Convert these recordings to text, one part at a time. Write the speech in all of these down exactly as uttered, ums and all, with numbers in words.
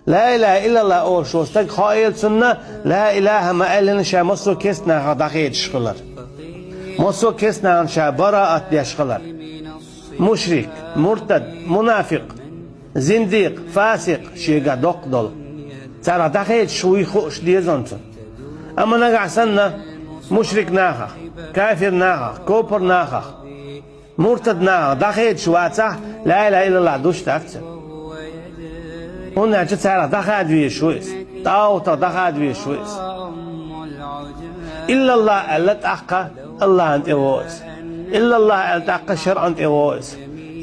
Ла илаха иллаллахӀ олуш волу стаг хоийла цунна, ла илаха ма-аьллина, ша массо а керста нахах дӀахедаш хилар. Массо а керста нахана ша бараат деш хилар. Мушрик, муртад, мунафикъ, зиндикъ, фасикъ, шегахь доккха долу. Царах дӀахедаш вуй хууш деза цунна. Амма нагахь санна, мушрик нахах, кафир нахах, копар нахах, муртад нахах дӀахедаш вацахь, ла илаха иллаллахӀ душ дац цуьнан. ХӀунда аьлча царах дӀахада везаш ву иза, тӀагӀутах дӀахада везаш ву иза. ИллаллахӀ аьлла тӀаккха АллахӀана тӀе вогӀу иза. ИллаллахӀ аьлла тӀаккха шарӀана тӀе вогӀу иза.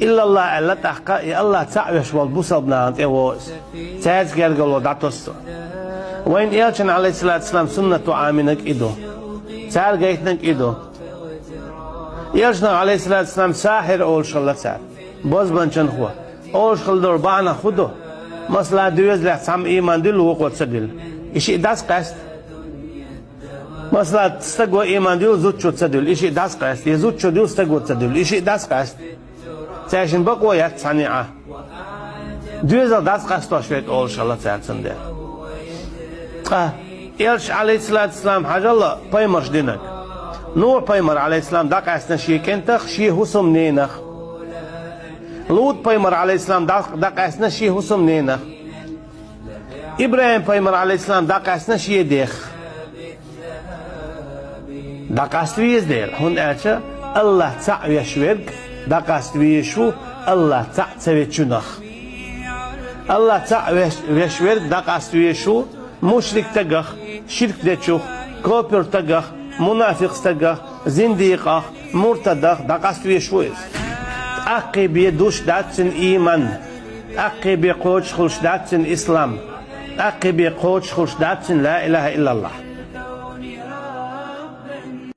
ИллаллахӀ аьлла тӀаккха и АллахӀ цхьаъ веш волу бусалба нахана тӀе вогӀу иза. Цаьрца гергарло дӀатосу. Вайн элчан, Ӏалайхиссалату вассалам, суннато Ӏамийнарг и ду. Цара гайтинарг и ду. Элчанах, Ӏалайхиссалату вассалам, сахьир олуш хилла цара. Бозбанчанхо. Олуш хилла долу бахьанах хӀун ду? Масала, доьзалехь цхьамма ийман дуьллу, вукхо ца дуьллу. И шиъ дӀасакъаьста. Масала, стаго ийман дуьллу, зудчо ца дуьллу. И шиъ дӀасакъаьста. Я зудчо дуьллу, стаго ца дуьллу. И шиъ дӀасакъаьста. Цаьршинна бакъо яц цхьанна а. Доьзал дӀасакъастош верг олуш хилла цара цундела. Ткъа Элча, Ӏалайхиссалату вассалам, хьажал, пайхамарш динарг. Нухь-пайхамар, Ӏалайхиссалам, дӀакъаьстина шен кӀентах, шен хӀусамненах. ЛутӀ-пайхамар, Ӏалайхиссалам, дӀа-, дӀакъаьстина шен хӀусамненах. ИбрахӀим-пайхамар, Ӏалайхиссалам, дӀакъаьстина шен дех. ДӀакъаста веза дела, хӀунда аьлча АллахӀ цхьаъ веш верг дӀакъаста везаш ву АллахӀ цхьаъ ца вечунах. АллахӀ цхьаъ веш, веш верг дӀакъаста везаш ву мушрик стагах, ширк дечух, копир стагах, мунафикъ стагах, зиндикъах, муртадах дӀакъаста везаш ву иза. ТӀаккхий бен душ дац цуьнан ийман, тӀаккхий бен кхочушхуьлуш дац цуьнан ислам, тӀаккхий бен кхочушхуьлуш дац цуьнан ла илаха иллаллахӀ.